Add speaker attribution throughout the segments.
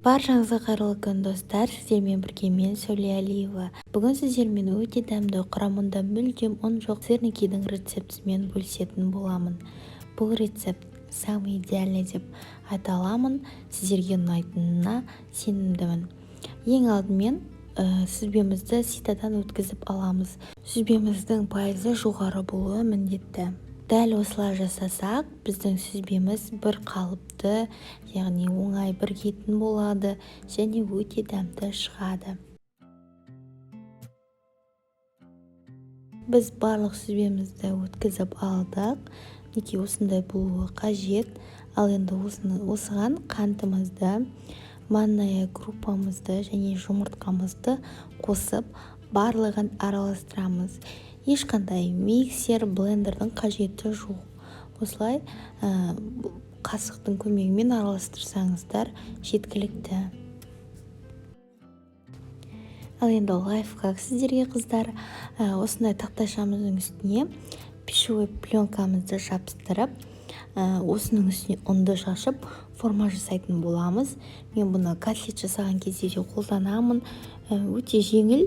Speaker 1: Баршаңызға қайырлы күн, достар! Сіздермен бірге мен, Сәуле Әлиева. Бүгін сіздермен өте дәмді, құрамында мүлдем ұн жоқ сырникидің рецептімен бөлісетін боламын. Бұл рецепт самый идеальный деп айта аламын. Сіздерге ұнайтынына сенімдімін. Ең алдымен сүзбемізді ситадан өткізіп аламыз. Сүзбеміздің пайызы жоғары болуы міндетті. Дәл осылай жасасақ, біздің сүзбеміз бір қалыпты, яғни оңай бірігетін болады және өте дәмді шығады. Біз барлық сүзбемізді өткізіп алдық. Мінекей, осындай болуы қажет. Ал енді осыған қантымызды, манная крупамызды және жұмыртқамызды қосып, барлығын араластырамыз. Ешқандай миксер, блендердің қажеті жоқ. Осылай қасықтың көмегімен араластырсаңыздар жеткілікті. Ал енді лайфхак сіздерге, қыздар, осындай тақтайшамыздың үстіне пищевой пленкамызды жабыстырып, осының үстіне ұнды шашып, форма жасайтын боламыз. Мен бұны котлет жасаған кезде де қолданамын. Өте жеңіл,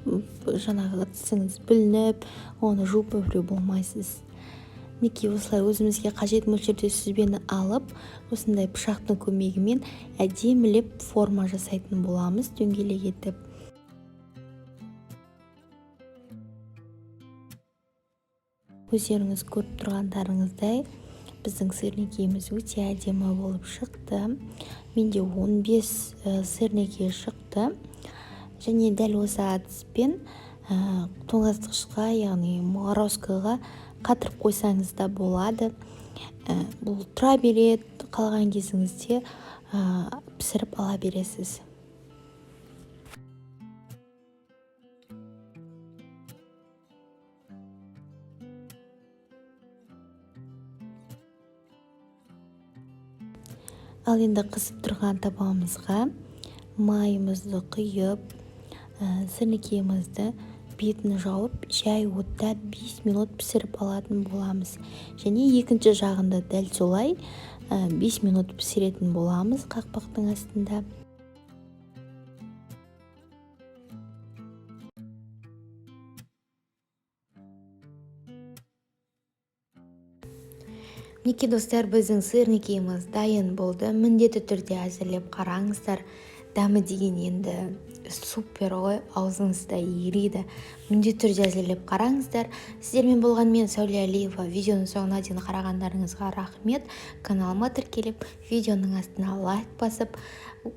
Speaker 1: жаңағы ыдысыңыз бүлініп, оны жуып әуре болмайсыз. Мінекей, осылай өзімізге қажет мөлшерде сүзбені алып, осындай пышақтың көмегімен әдемілеп форма жасайтын боламыз, дөңгелек етіп. Өздеріңіз көріп тұрғандарыңыздай, біздің сырникиіміз өте әдемі болып шықты. Менде 15 сырники шықты. Және дәл осы әдіспен тоңазытқышқа, яғни морозкаға қатырып қойсаңыз да болады. Бұл тұра береді, қалған кезіңізде пісіріп ала бересіз. Ал енді қызып тұрған табамызға майымызды құйып, сырникиімізді бетін жауып, жай отта 5 минут пісіріп алатын боламыз. Және екінші жағында дәл солай 5 минут пісіретін боламыз қақпақтың астында. Мінекей, достар, біздің сырникиіміз дайын болды. Міндетті түрде әзірлеп қараңыздар. Дәмі деген енді супер ғой, аузыңызда ериді. Міндетті түрде әзірлеп қараңыздар. Сіздермен болған мен, Сәуле Әлиева. Видеоның соңына дейін қарағандарыңызға рахмет. Каналыма тіркеліп, видеоның астына лайк басып,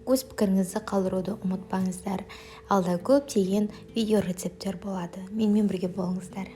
Speaker 1: өз пікіріңізді қалдыруды ұмытпаңыздар. Алда көптеген видео рецепттер болады. Менімен бірге болыңыздар.